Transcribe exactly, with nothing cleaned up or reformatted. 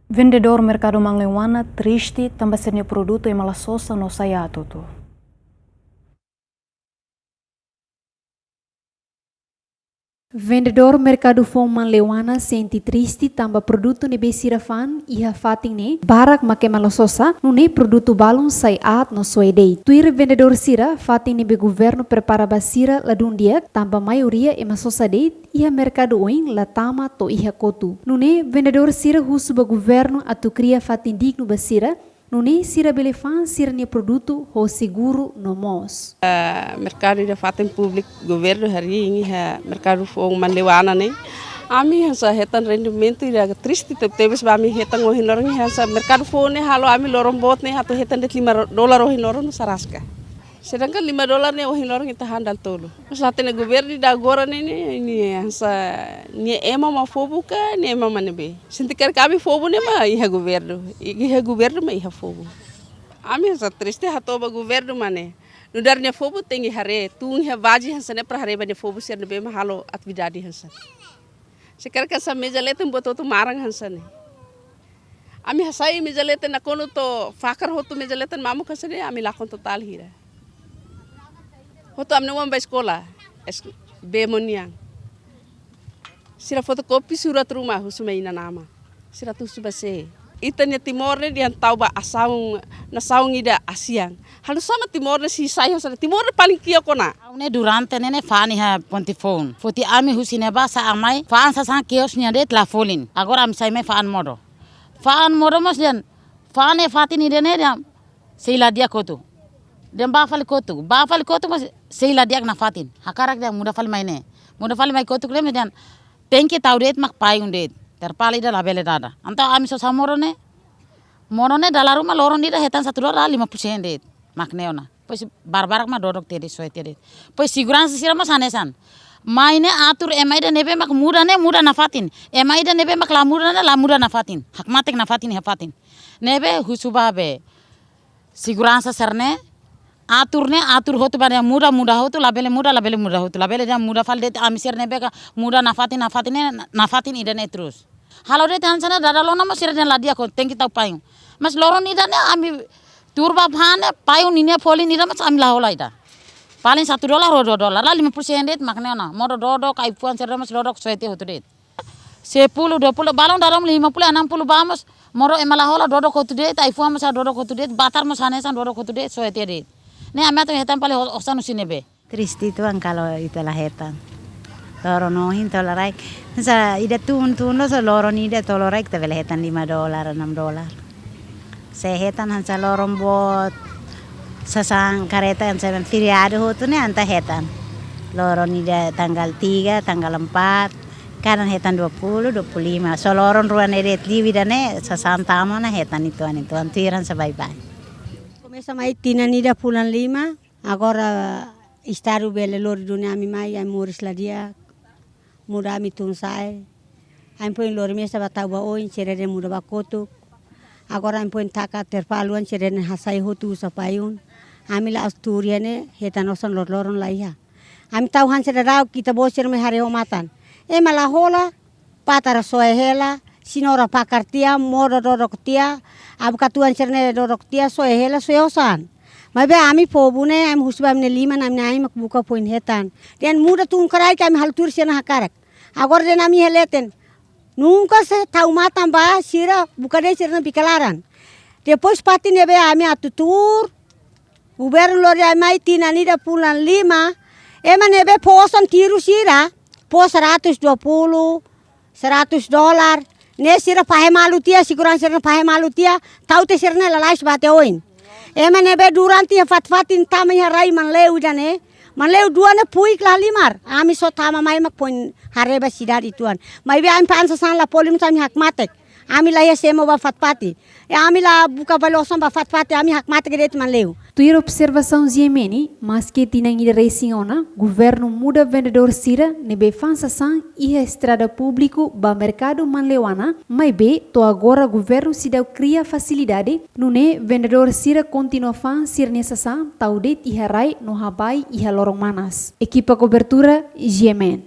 Vendedór Merkadu Manleuana triste tanba sira-nia produtu ema la sosa no sai aat hotu. Vendedór Merkadu Foun Manleuana sente triste tanba produtu ne'ebé sira fa'an iha fatin ne'e barak mak ema la sosa, nune'e produtu balun sai aat no soe de'it. Tuir vendedór sira, fatin ne'ebé governu prepara ba sira ladún di'ak, tanba maioria ema sosa de'it, iha merkadu oin la tama to'o iha kotuk. Nune'e vendedór sira husu ba governu atu kria fatin dignu ba sira, nune'e sira bele fa'an sira-nia produtu ho seguru no moos. Ah, merkadu ida fatin públiku, governu harii iha Merkadu Foun Manleuana ne'e. Ami hanesan hetan rendimentu ida triste tebetebes ba ami hetan ohin loron ne'e hanesan merkadu foun ne'e halo ami loron boot ne'e atu hetan de'it lima dolar ohin loron no saraska. Sedangkan lima dolar ne'e ohin loron ita han dala tolu. Mas la hatene governu ida agora ne'e, ne'e, ne'e hanesan nia ema mak fó buka, nia ema mak ne'ebé. Sente karik ami foun ne'e mak iha governu. I-, iha governu mak iha foun. Ami hanesan triste hato'o ba governu mak ne'e. Nu'udar nia foun tenke haree, tun iha baze hanesan ne'e para haree ba nia foun sira ne'ebé mak halo atividade hanesan ne'e. Se karik hanesan meza leten buat hotu maran hanesan ne'e. Ami hasai meza leten nakonu to'o fakar hotu meza leten mamuk hanesan ne'e, ami lakon total hira. Hotu ami-nia oan bá eskola, es-, bee monu nian. Sira fotokopi surat rumah husu mai inan-aman. Sira atu husu ba sé? Ita-nia Timor ne'e dehan tau ba asaun, nasaun ida ASEAN. Halo sá mak Timor ne'e sei sai hanesan ne'e? Timor ne'e paling kiak ona. Ha'u ne'e durante ne'e ne'e fa'an iha ponte foun. Foti ami husi ne'ebá sa'e mai, fa'an sasán kios nian de'it la folin. Agora ami sai mai fa'an modo. Fa'an modo mós dehan, fa'an iha fatin ida-ne'e dehan, sei la di'ak hotu. Dehan bá fali kotuk. Bá fali kotuk mós sei la di'ak nafatin. Hakarak dehan muda fali mai ne'e. Muda fali mai kotuk dehan, dehan tenke tau de'it mak payung de'it. Terpal ida labele dada. Entaun ami sosa modo ne'e. Modo ne'e dala ruma loron ida hetan satu dolar lima puluh sen de'it. Mak ne'e ona. Depois barbarak mak dodok tiha de'it, soe tiha de'it. Depois seguransa sira mós hanesan. Mai ne'e atur ema ida ne'ebé mak muda ne'e muda nafatin. Ema ida ne'ebé mak la muda ne'e la muda nafatin. Hakmatek nafatin iha fatin. Ne'ebé husu ba be seguransa sira-ne'e atur ne'e, atur hotu ba dehan muda, muda hotu, labele muda, labele muda hotu, labele dehan muda fali de'it ami sira ne'ebé ka muda nafatin, nafatin ne'e, nafatin ida-ne'e terus. Halo de'it hanesan ne'e dada lona mós sira dehan la di'ak ho tenke tau payung. Mas loron ida-ne'e ami tuur ba fa'an ne'e payung ninia folin ida mós ami la hola ida. Paling satu dolar ho dua dolar, la lima puluh sen de'it mak ne'e ona. Modo dodok, ai-fuan sira mós dodok soe tiha hotu de'it. Sepuluh, dua puluh, balun dala ruma lima puluh, enam puluh ba mós, modo ema la hola dodok hotu de'it, ai-fuan mós dodok hotu de'it, batar mós hanesan dodok hotu de'it, soe tiha de'it. Ne'e ami atu hetan fali ho-, osan husi ne'ebé? Triste uitoan kalau ita la hetan. Loron ohin tolaraik. Hanesan ida tun, tun loos loron ida tolaraik ita bele hetan lima dolar, enam dolar. Sei hetan hanesan loron boot, sasán kareta hanesan feriadu hotu ne'e entaun hetan. Loron ida tanggal tiga, tanggal empat, kadang hetan dua puluh, dua puluh lima. Só loron rua ne'e de'it liu ida-ne'e, sasán tama ona hetan uitoan, uitoan tuir hanesan baibain. Komesa mai tinan ida fulan lima, agora estadu bele lori duni ami mai, ami moris la di'ak, muda ami tun sa'e. Ami foin lori mesak ba tau ba oin, sira dehan muda ba kotuk. Agora ami foin taka terpal oan, sira dehan hasai hotu uza payung. Ami la'ós tuur iha ne'e, hetan osan loroloron laiha. Ami tau han sira dadauk, ita-boot sira mai haree ho matan. Ema la hola, batar soe hela, senhora fakar tiha, modo dodok tiha, abu-katuan sira-ne'e dodok tiha, soe hela, soe osan. Maibé ami povu ne'e, ami husu ba ami-nia liman, ami-nia ain mak buka foin hetan. Dehan muda tun kraik ami halo tuir sira-nia hakarak. Agora dehan ami iha leten. Nunka sei tau matan ba sira buka de'it sira-nia bika laran. Depois fatin ne'ebé ami atu tuur, governu lori ami mai tinan ida fulan lima, ema ne'ebé fó osan tiru sira, fó seratus dua puluh, seratus dolar, ne'e sira fahe malu tiha, seguransa sira fahe malu tiha, tau tiha sira-ne'e lalais ba to'o oin. Ema ne'ebé durante iha fatin-fatin tama iha rai Manleu ida-ne'e, Manleu dua ne'e fuik la halimar, ami só tama mai mak foin haree ba sidade uitoan. Maibé ami fa'an sasán la folin mós ami hakmatek, ami la iha semo ba fatin-fatin. E ami la buka fali osan ba fatin-fatin, ami hakmatek de'it Manleu. Tuir observasaun G M N, maske tinan ida resin ona, governu muda vendedór sira ne'ebé fa'an sasán iha estrada públiku ba merkadu Manleuana, maibé to'o agora governu seidauk kria fasilidade, nune'e vendedór sira kontinua fa'an sira-nia sasán tau de'it iha rai no habai iha loron manas. Ekipa kobertura, G M N.